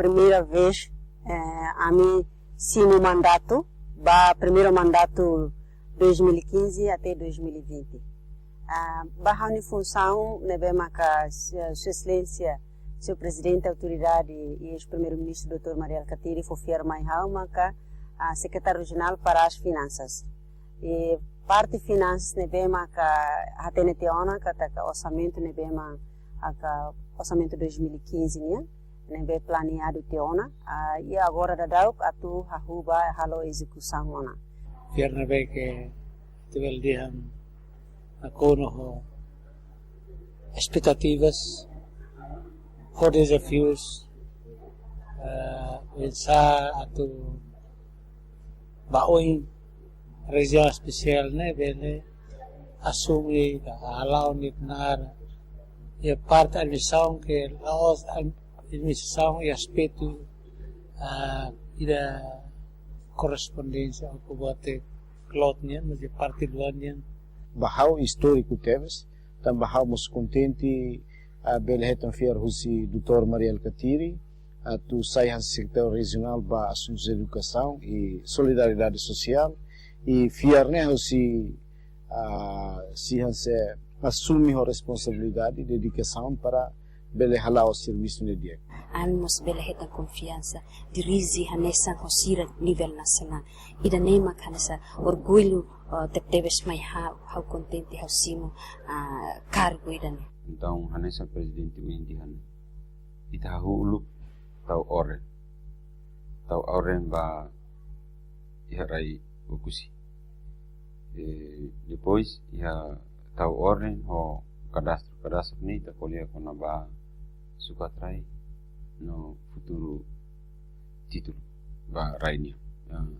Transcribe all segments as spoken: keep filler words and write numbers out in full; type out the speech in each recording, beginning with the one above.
Primeira vez, eh, ami simu mandatu, ba primeiru mandatu dois mil e quinze até dois mil e vinte. Ah, ba ha'u-nia funsaun ne'ebé maka, eh, Sua Exelénsia, Señór Prezidente Autoridade i eis-Primeiru-Ministru doutór Mari Alkatiri fó fiar mai ha'u maka, ah, Sekretáriu Rejionál para as Finansas. I parte finansas ne'ebé maka hatene tiha ona katak orsamentu ne'ebé maka orsamentu dois mil e quinze nian, ne'ebé planeadu tiha ona, ah, i agora daudauk atu hahú ba halo ezekusaun ona. Fiar ne'ebé ke ita bele dehan nakonu ho espetativas, ho dezafius, eh, oinsá atu ba oin rejiaun espesiál ne'e bele asume, hala'o nia knaar, iha parte administrasaun ke la'ós administrasaun iha aspetu, ah, ida korrespondénsia ho buat klot nian, mas iha parte luan nian. Ba ha'u istóriku tebes, tanba ha'u mós kontente, ah, bele hetan fiar husi doutór Mari Alkatiri, atu sai hanesan Sekretáriu Rejionál ba Asuntus Edukasaun i Solidariedade Sosiál, i fiar ne'e husi, ah, si hanesan asume ho responsabilidade, dedikasaun para bele hala'o servisu ne'e di'ak. Ami mós bele hetan konfiansa dirije hanesan ho sira nivel nasionál. Ida-ne'e mak hanesan orgullu, eh, tebetebes mai ha'u, ha'u kontente ha'u simu, ah, kargu ida-ne'e. Entaun, hanesan prezidente ohin dehan, ita hahú uluk tau orden. Tau orden ba iha rai Oekusi. E depois iha tau orden ho kadastru. Kadastru ne'e ita ko'alia kona-ba sukat rai no futuru títulu ba rai nian. Ah,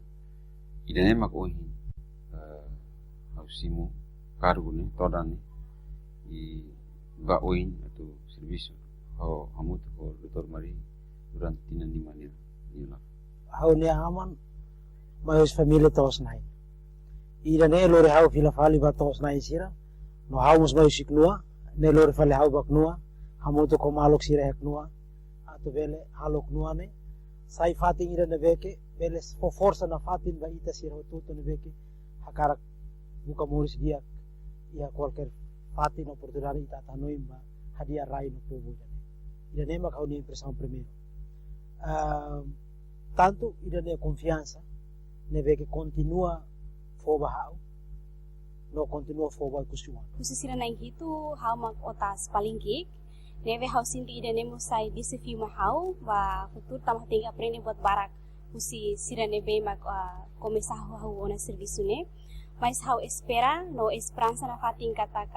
ida-ne'e mak ohin, eh, ha'u simu kargu ne'e, todan ne'e, i ba oin atu servisu ho hamutuk ho doutór Mari durante tinan lima nian, nian. Ha'u-nia aman mai husi família to'os-na'in. Ida-ne'e lori ha'u fila fali ba to'os-na'in sira. No ha'u mós mai husi knua, ne'e lori fali ha'u ba knua, hamutuk ho maluk sira iha knua, atu bele halo knua ne'e sai fatin ida ne'ebé ke bele fó forsa nafatin ba ita sira hotu-hotu ne'ebé ke hakarak buka moris di'ak iha kualkér fatin oportunidade ita atu hanoin ba hadi'a rai no povu ida-ne'e. Ida-ne'e mak ha'u-nia impresaun primeiru. Ah, tantu ida-ne'e konfiansa ne'ebé ke kontinua fó ba ha'u, no kontinua fó ba Oekusi-oan. Husi sira na'in hitu ha'u mak otas paling ki'ik, ne'ebé ha'u sente ida-ne'e mós sai dezafiu mai ha'u ba futuru, tanba tenke aprende buat barak husi sira ne'ebé mak, ah, komesa hahú ona servisu ne'e. Mas ha'u espera no esperansa nafatin katak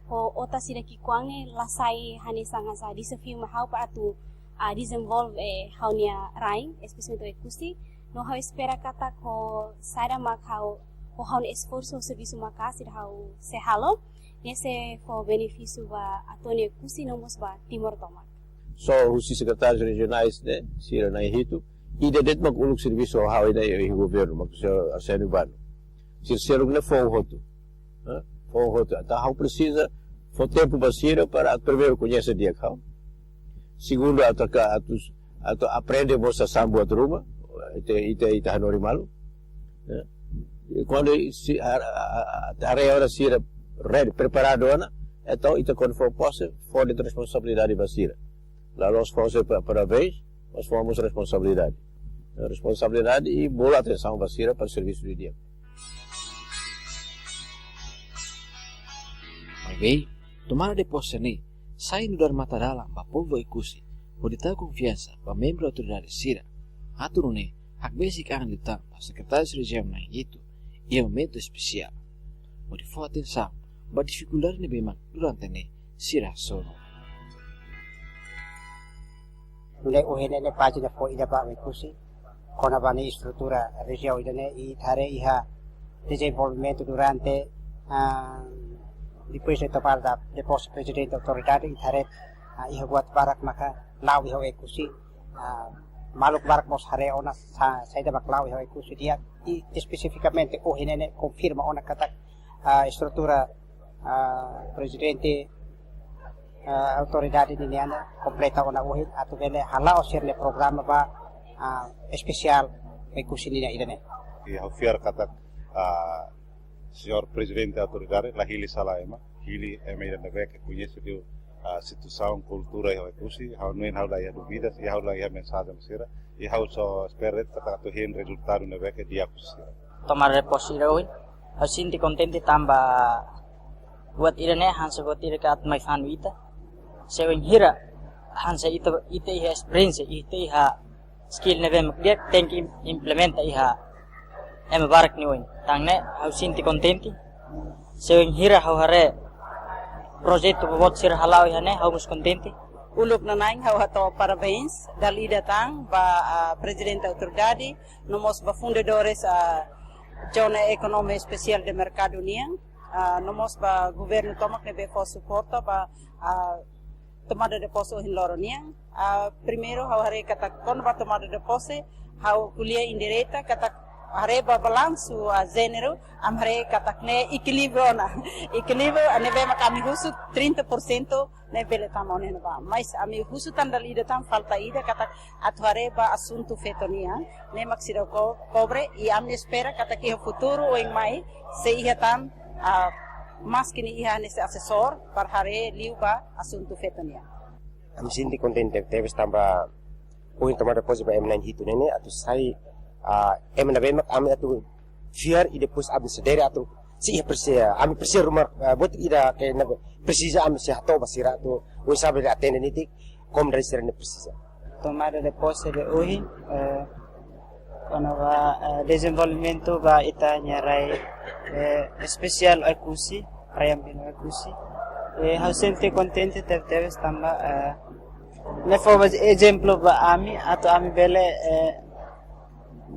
ho otas ida ki'ikoan ne'e la sai hanesan hanesan dezafiu mai ha'u para atu, ah, dezenvolve, eh, ha'u-nia rain, espesialmente Oekusi. No ha'u espera katak ho saida mak ha'u, ho ha'u-nia esforsu, servisu maka'as ida ha'u sei halo, ne'e sei fó benefísiu ba atu Oekusi no mós ba Timor tomak. Só husi sekretárius rejionais ne'e, sira na'in hitu, ida de'it mak uluk servisu ho ha'u iha governu, mak señór Arsénio Bano. Sira seluk ne'e foun hotu. Hã? Foun hotu. Entaun ha'u presiza fó tempu ba sira para primeiru koñese di'ak ha'u. Segundu, atu ka, atu, atu aprende mós hanesan buat ruma, ita, ita, ita hanorin malu. Hã? I kuandu si, a, a, a, a, haree ona sira ready, preparadu ona, entaun ita kuandu fó pose, fó de'it responsabilidade ba sira. La loos fó sira pa-, parabéns, mas fó mós responsabilidade. Responsabilidade i bolu atensaun ba sira para servisu didi'ak. Maibé, tomada de pose ne'e sai nu'udar matadalan ba povu Oekusi, hodi tau konfiansa ba membru autoridade sira. Atu nune'e, hakbesik an liután ba sekretárius rejionais na'in hitu iha momentu espesiál, hodi fó atensaun ba difikuldade ne'ebé mak durante ne'e sira hasoru. Nune'e ohin ne'e pájina foun ida ba Oekusi, kona-ba nia estrutura rejiaun ida-ne'e, i ita haree iha dezenvolvimentu durante, ah, depois de tomada de pose prezidente autoridade, ita haree, ah, iha buat barak maka la'o iha Oekusi, ah, maluk barak mós haree ona sa-, saida mak la'o iha Oekusi di'ak, i espesifikamente ohin ne'e konfirma ona katak, ah, estrutura, ah, prezidente Ah, autoridade ninian kompleta ona ohin atu bele hala'o sira-nia programa ba, ah, espesiál Oekusi nian ida-ne'e. I ha'u fiar katak, ah, señór Prezidente Autoridade la hili sala ema, hili ema ida ne'ebé ke koñese liu, ah, situasaun kultura iha Oekusi, ha'u hanoin ha'u la iha dúvidas, i ha'u la iha mensajen ba sira, i ha'u só espera de'it katak atu hein rezultadu ne'ebé ke di'ak husi sira. Tomada de pose ida ohin, ha'u sente kontente tanba buat ida-ne'e hanesan buat ida ke atu mai fanu ita. Se wainhira hanesan ita, ita iha esperiénsia, ita iha skill ne'ebé mak di'ak, tenke im-, implementa iha ema barak nia oin. Tan ne'e ha'u sente kontente. Se wainhira ha'u haree projetu boboot sira hala'o iha ne'e, ha'u mós kontente. Uluk nanain ha'u hato'o parabéns dala ida tan ba, ah, Prezidente Autoridade, no mós ba fundadores, ah, Zona Ekonomia Espesiál de Merkadu nian, ah, no mós ba governu tomak ne'ebé fó suporta ba, ah, tomada de pose ohin loron nian. Ah, primeiru ha'u haree katak kona-ba tomada de pose, ha'u ko'alia indireta katak haree ba balansu, ah, jéneru, ami haree katak ne'e ekilíbriu ona. Ekilíbriu, ah, ne'ebé mak ami husu trinta por cento ne'e bele tama ona iha ne'ebá. Mas ami husu tan dala ida tan falta ida katak atu haree ba asuntu feto nian, ne'e mak seidauk ko-, kobre, i ami espera katak iha futuru oin mai sei iha tan, ah, maski ne'e iha hanesan asesór para haree liu ba asuntu feto nian. Ami sente kontente tebes tanba ohin tomada pose ba ema na'in hitu ne'e ne'e atu sai, ah, ema ne'ebé mak ami atu fiar i depois ami sadere atu sei iha presiza, ami presiza ruma, ah, buat ida ke ne'ebé presiza ami sei hato'o ba sira atu oinsá bele atende netik, komunidade sira-ne'e presiza. Tomada de pose de ohin, eh, kona-ba, eh, dezenvolvimentu ba ita-nia rai, eh, espesiál Oekusi, rai ami bele Oekusi. Eh, ha'u sente kontente tebetebes tanba, eh, ne'e fó ba ezemplu ba ami, atu ami bele, eh,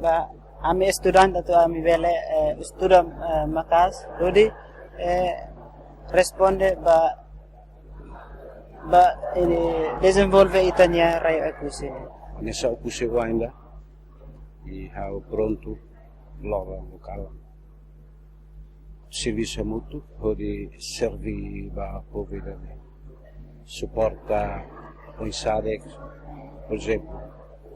ba ami estudante atu ami bele, eh, estuda, eh, maka'as, hodi, eh, responde ba, ba, eh, dezenvolve ita-nia rai Oekusi. Hanesan Oekusi oan ida, i ha'u prontu, loron lokál. Servisu hamutuk, hodi serve ba povu ida-ne'e. Suporta oinsá de'it, por ezemplu,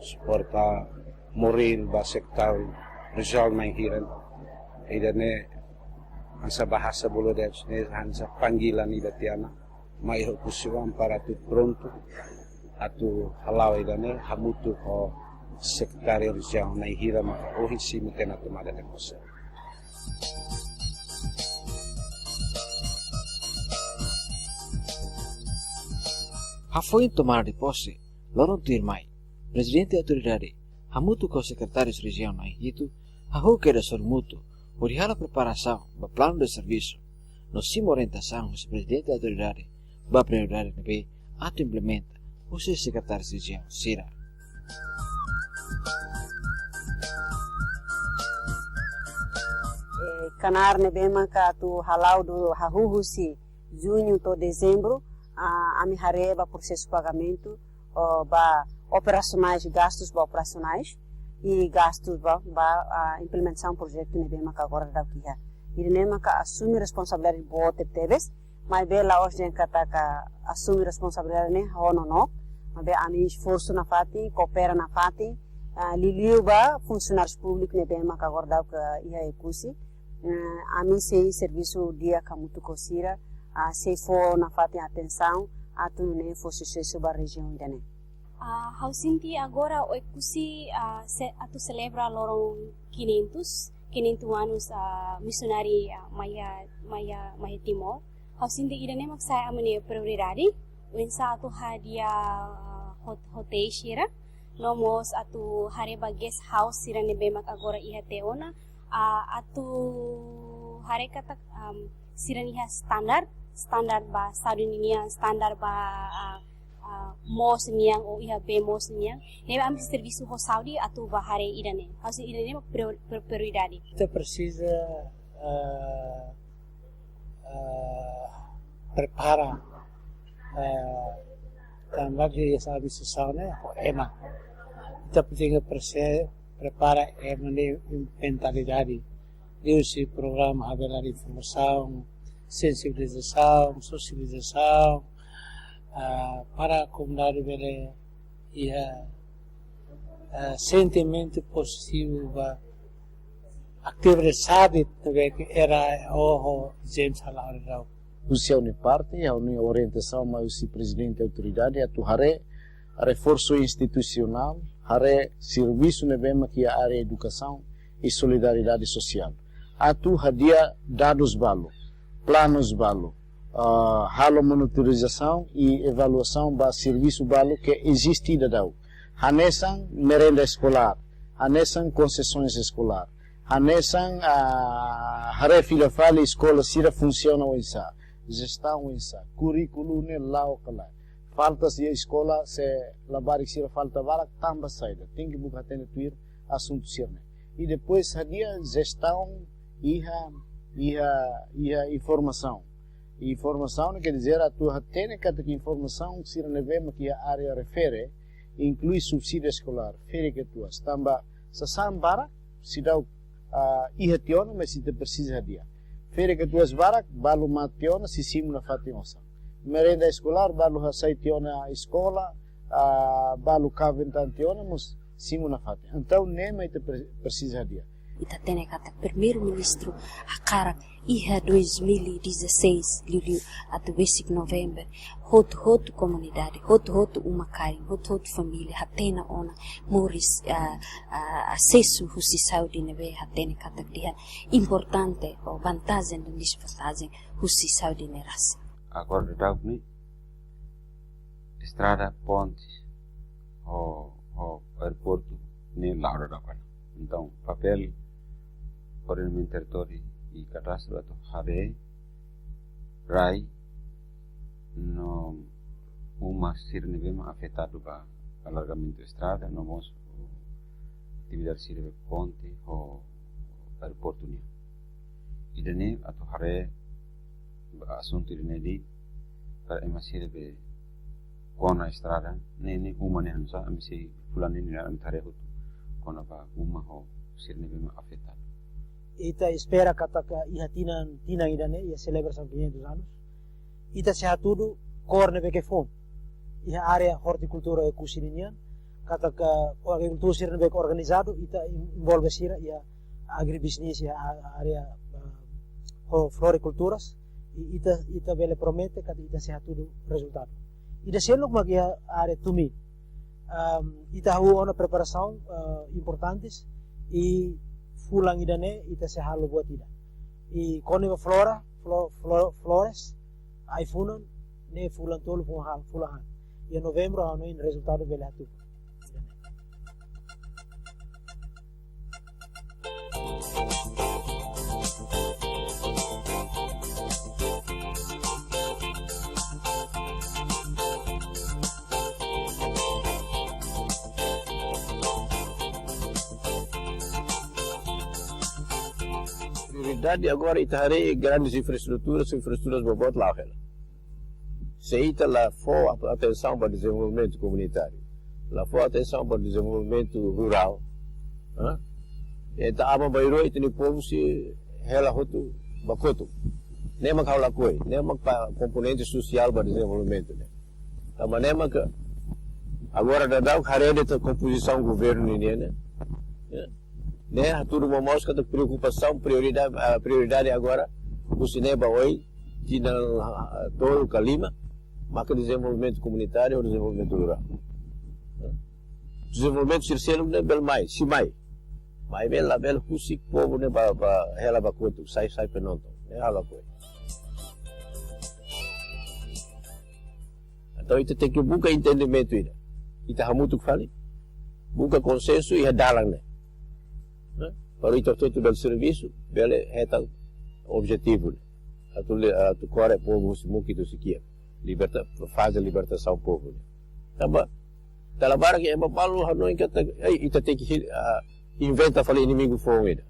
suporta moris ba sekretáriu rejionál na'in hira. Ida-ne'e hanesan bahasa bolu de'it ne'e hanesan panggilan ida tiha ona. Mai Oekusi oan para atu prontu, atu hala'o ida-ne'e, hamutuk ho sekretáriu rejionál na'in hira maka ohin simu tiha ona tomada de pose. Hafoin tomada de pose, loron tuirmai, Prezidente Autoridade, hamutuk ho sekretáriu rejionál na'in hitu, hahú kedas sorumutu, hodi halo preparasaun ba planu de servisu, no simu orientasaun husi Prezidente Autoridade ba prioridade ne'ebé atu implementa husi sekretáriu rejionál sira. Eh, knaar ne'ebé maka atu hala'o do hahú husi juñu to'o dezembru, ah, ami haree ba prosesu pagamentu, oh, ba operasionais, gastus ba operasionais, i gastus ba, ba, ah, implementasaun projetu ne'ebé maka agora daudauk iha. Ida-ne'e maka asume responsabilidade boot tebes, maibé la'ós dehan katak asume responsabilidade ne'e ho nonook, maibé ami esforsu nafatin, koopera nafatin, ah, liuliu ba funsionáriu públiku ne'ebé maka agora daudauk iha Oekusi. Eh, ami sei servisu di'ak hamutuk ho sira, ah, sei fó nafatin atensaun atu nune'e fó susesu ba rejiaun ida-ne'e. Ah, ha'u sente agora Oekusi, ah, se-, atu selebra loron quinhentos, quinhentos anos, ah, misionáriu, ah, mai iha, mai iha, mai iha Timor. Ha'u sente ida-ne'e mak sai ami-nia prioridade, oinsá atu hadi'a, ah, hot-, hotéis sira, no mós atu haree ba guest house sira ne'ebé mak agora iha tiha ona, ah, atu haree katak, am, sira-nia standar, standar ba saúde ninian, standar ba, ah, ah, moos nian ou iha bee moos nian. Ne'ebé ami servisu ho saúde atu ba haree ida-ne'e. Ha'u sente ida-ne'e mak prior-, prior-, prioridade. Ita presiza, ah, ah, prepara, ah, tanba ke sabe se saúde ho ema. Ita presiza prese-, prepara ema nia mentalidade. Liuhusi programa habelar informasaun, sensibilizasaun, sosializasaun, Ah, para komunidade bele iha, ah, sentimentu pozitivu ba atividade ne'ebé ke era oho James hala'o daudaun. Husi ha'u-nia parte, ha'u-nia orientasaun mai husi Prezidente Autoridade atu haree reforsu institusionál, haree servisu ne'ebé mak iha área edukasaun i solidariedade sosiál. Atu hadi'a dadus balu, planus balu, ah, halo monitorizasaun i avaliasaun ba servisu balu ke eziste daudaun. Hanesan merenda eskolár, hanesan konsesoens eskolár, hanesan, ah, haree fila fali eskola sira funsiona oinsá, jestaun oinsá, kurríkulu ne'e la'o ka lae. Faltas iha eskola, se labarik sira falta barak, tanba saida. Tenke buka hatene tuir asuntu sira-ne'e. I depois hadi'a jestaun iha, iha, iha informasaun. Informasaun ne'e quer dizer atu hatene katak informasaun sira ne'ebé mak iha área refere, inklui subsídiu eskolár, ferik-katuas, tanba sasán barak seidauk, ah, iha tiha ona, mas ita presiza hadi'a. Ferik-katuas barak, balu mate tiha ona, sei simu nafatin osan. Merenda eskolár, balu hasai tiha ona eskola, ah, balu kaben tan tiha ona, mós simu nafatin. Entaun, ne'e mak ita pre-, presiza hadi'a. Ita hatene katak Primeiru-Ministru hakarak iha dois mil e dezasseis, liuliu atu besik Novembru, hotu-hotu komunidade, hotu-hotu uma-kain, hotu-hotu família hatene ona moris, ah, ah, asesu husi saúde ne'ebé hatene katak dehan importante ou vantajen no dezvantajen husi saúde ne'e rasik. Agora daudaun ne'e estrada, ponte, ho, ho aeroportu ne'e la'o daudaun ona. Entaun, papél Ordenamentu Territóriu i Kadastru atu haree rai no uma sira ne'ebé mak afetadu ba alargamentu estrada, no mós atividade sira be ponte ho aeroportu nian. Ida-ne'e atu haree ba asuntu ida-ne'e de'it, para ema sira be kona estrada ne'e, ne'e uma ne'e hanesan, ami sei fulan ne'e, ne'e ami haree hotu kona-ba uma ho sira ne'ebé mak afetadu. Ita espera katak iha tinan, tinan ida-ne'e, iha selebrasaun quinhentos anos, ita sei hatudu kór ne'ebé ke foun iha área ortikultura Oekusi ninian, katak agrikultór sira ne'ebé ke organizadu, ita en-, envolve sira iha agribusiness, iha a-, área, ah, ho florikulturas, i ita, ita bele promete katak ita sei hatudu rezultadu. Ida seluk mak iha área Tumi. Am, ita hahú ona preparasaun, ah, importantes, i fulan ida-ne'e ita sei halo buat ida. I kona-ba flora, flo-, flo-, flores, ai-funan, ne'e fulan tolu, fulan haat, fulan haat. Iha Novembru, ha'u hanoin rezultadu bele hatudu. Prioridade agora ita haree grandes infraestruturas, infraestruturas boboot la'o hela. Se ita la fó at-, atensaun ba dezenvolvimentu komunitáriu, la fó atensaun ba dezenvolvimentu rurál, hã? Entaun aban-bainrua ita-nia povu sei hela hotu ba kotuk. Ne'e mak ha'u lakohi, ne'e mak pa komponente sosiál ba dezenvolvimentu ne'e. Tanba ne'e mak agora daudaun haree de'it kompozisaun governu ninian ne'e. Ya. Ne'e hatudu momoos katak preokupasaun, prioridade, ah, prioridade agora husi ne'e ba oin, tinan, ah, tolu ka lima, maka dezenvolvimentu komunitáriu ou dezenvolvimentu rurál. Dezenvolvimentu sira seluk ne'e bele mai, sei mai. Maibé labele husik povu ne'e ba, ba hela ba kotuk, sai, sai penonton. Ne'e ha'u lakohi. Entaun, ita tenke buka entendimentu ida. Ita hamutuk fali, buka konsensu iha dalan ne'e. Ne'e? Para ita hotu-hotu bele servisu, bele hetan objetivu ne'e. Atu li-, atu kore povu husi mukit husi kiak. Liberta, faze libertasaun povu ne'e. Tanba, dala barak ema balu hanoin katak, ei, ita tenke hil-, ah, inventa fali inimigu foun ida.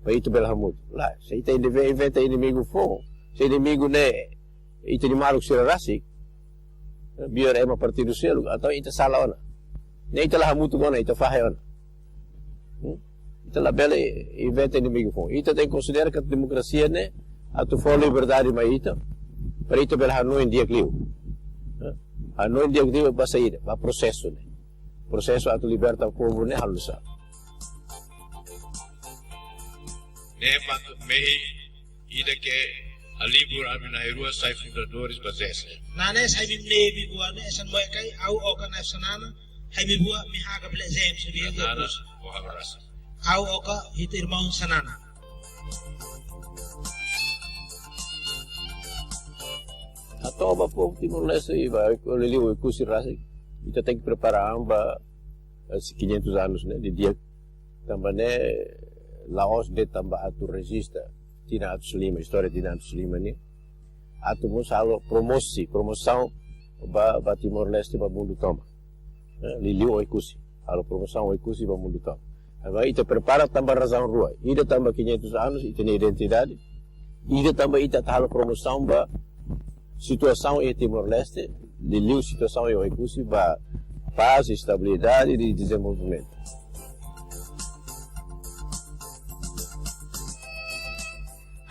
Para ita bele hamutuk. Lae, se ita inve-, inventa inimigu foun, se inimigu ne'e ita-nia maluk sira rasik, biar ema partidu seluk, entaun ita sala ona. Ne'e ita la hamutuk ona, ita fahe ona. Hmm? Ita labele inventa inimigu foun. Ita tenke konsidera katak demokrasia ne'e atu fó liberdade mai ita, para ita bele hanoin di'ak liu. Hmm? Hanoin di'ak liu ba saida, ba prosesu ne'e. Prosesu atu liberta povu ne'e halo oinsá. Ne'e mak mehi ida ke halibur ami na'in-rua sai fundadores ba ZEESM. Nane sai mi nebi bua ne esan moe kai au oka na sanana, hai mi bua mi haga bele ZEESM subi. Sanana ho abrasu. Au oka hitu irmaun Sanana. Atu ba povu Timor-Leste iha liuliu Oekusi rasik. Ita tenke prepara an ba, eh, quinhentos anos, né, de dia. Tanba ne'e la'ós de'it tanba atu rejista tinan atus lima, istória tinan atus lima nian. Atu mós halo promosi, promosaun ba, ba Timor-Leste ba mundu tomak. Eh, liuliu Oekusi. Halo promosaun Oekusi ba mundu tomak. Agora ita prepara tanba razaun rua. Ida tanba quinhentos anos, ita-nia identidade. Ida tanba ita atu halo promosaun ba situasaun iha Timor-Leste, liuliu situasaun iha Oekusi ba pás, estabilidade i dezenvolvimentu.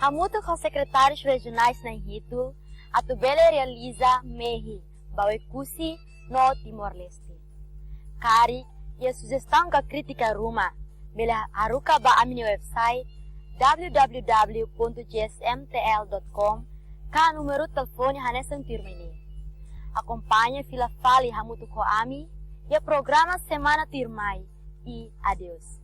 Hamutuk ho sekretárius rejionais na'in-hitu, atu bele realiza mehi ba Oekusi no Timor-Leste. Karik iha sujestaun ka krítika ruma, bele haruka ba ami-nia website w w w ponto g s m t l dot com ka númeru telefone hanesan tuirmai ne'e. Akompaña fila fali hamutuk ho ami iha programa semana tuirmai i adeus.